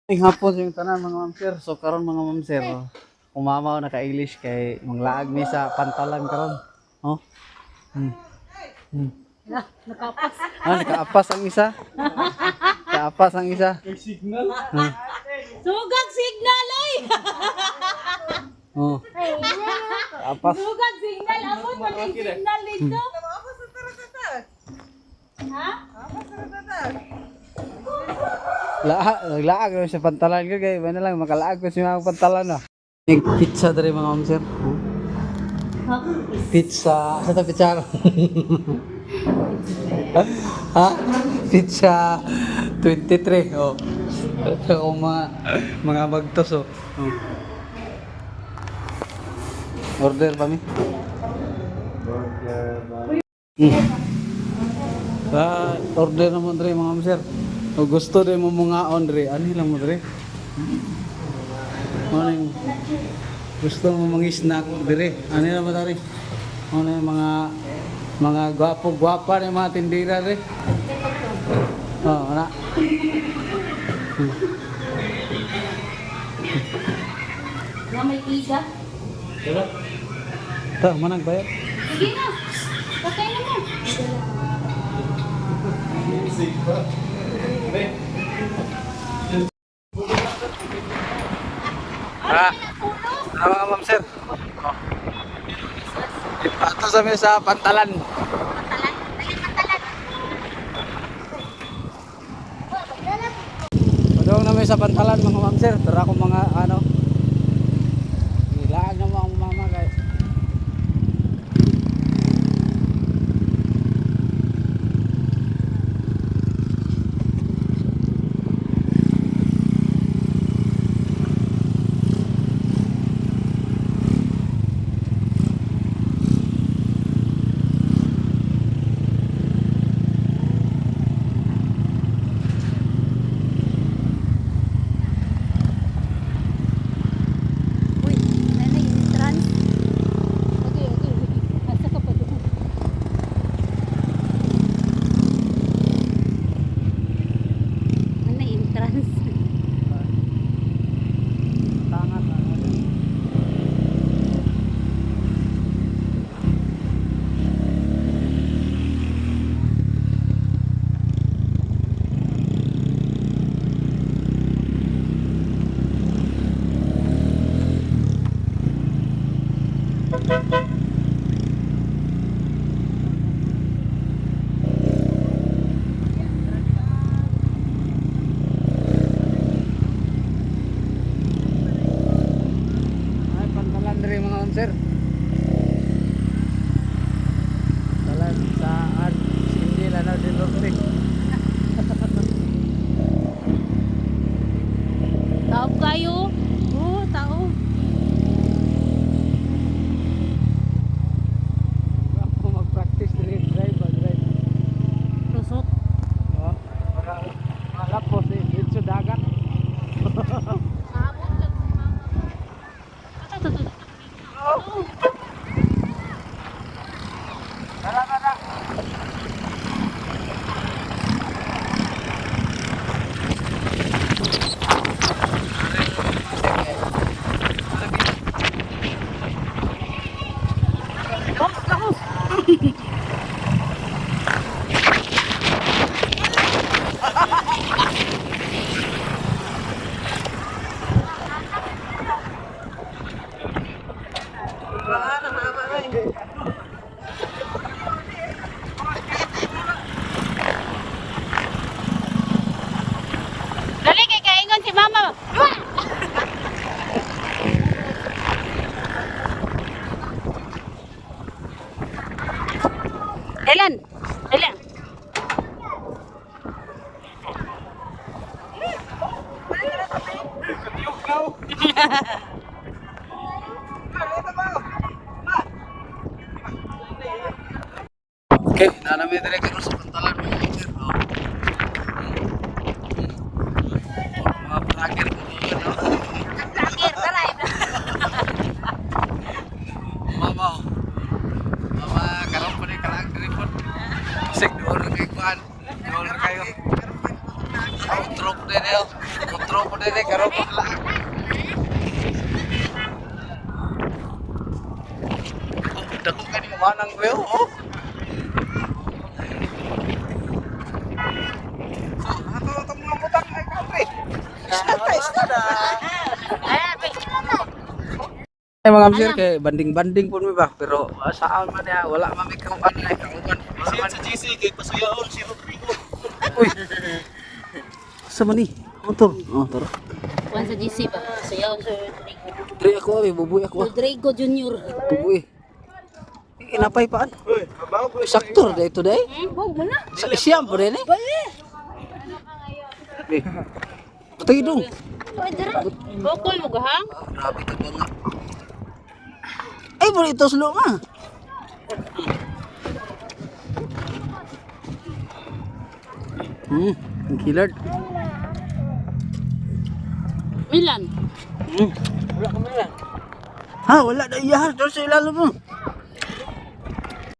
Ay, hapon sa inyong tanan, mga ma'am sir. So karon, mga ma'am sir, umamaw na ka-English kay manglaag mi sa pantalan karon. Oh. Nakapas. Ah, nakaapas ang isa. Nakaapas ang isa. Sugag signal oy. Oh. Nakaapas. Sugag signal amon man yung signal dito. Ha? Laag laag sa pantalan ko kay wala lang makalaag ko sa mga pantalan ah. May pizza dere, mga ma'am sir. Oh. Pizza, sa ta pizza? Ha? Pizza 23, oh. Ito akong mga bagtos, oh. Oh. Order pa mi. Ah, order na mo dre, mga ma'am sir. O gusto din mo mga on dre, ani lang mo dre. Ano yung gusto mo mga snack dire? Ani lang mo dre? Ano yung mga gwapo-gwapa na mga tindira dre? Oh, ana. Na may iga. Ta, manang bayad. Sige na. Patay na mo. Ah, ano, mga ma'am sir? Oh. Ato sa mi sa pantalan. Pantalan. Dali pantalan. Padung na mi sa pantalan, mga ma'am sir. Tara akong mga ano. Ilaag na mo ang mama kay. Uy, nanay entrance. Okay. Asa ka pa doon? Nanay entrance. Tangan na. Ay, pantalan diri, mga ma'am sir. Pantalan sa Ad Cindy Lanao del Norte. Tao kayo. Oo, tao. Ako mag-practice diri, drive ba drive. Lusot. Oh, para malapos eh, dito dagat. Maabot lang si mama. Ito, ito, ito. Tara, tara. Box, lahos. Dali kay kaingon si mama. Dua! Elan, Elan. Okay, nanami dire karon sa pantalan, mga ma'am sir. Oh. Mga vlogger ko doon, no? Vlogger, tara. Mama, oh. Mama, karon pa ni kalaag diri po. Sig doon ra kay kuan. Doon ra kayo. Utrok din eh. Utrok. po dere karon pa. Dako kani manang beo oh. So, ato atong mga butang ay kapre. Isda, isda. Ay mga sir, kay banding-banding po mi ba, pero saan man niya wala man mi kauban ay kauban. Wala man. Sa GC kay pasuyaon si Rodrigo. Uy. Sa man ni? Motor. Oh, tara. Kuan sa GC ba? Sayaw sa Rodrigo. Dre ako, ay bubuy ako. Rodrigo Jr. Bubuy. Inapay paan. Uy, mabaho ko. Saktor dai to dai. Bog mo na. Sa siyam po rin eh. Eh. Patay dong. Bukol mo gahang? Grabe ka ba nga. Ay, bro, ito slow ma. Ang killard. Milan. Ha, wala na iyahan. Doon sa ilalim mo.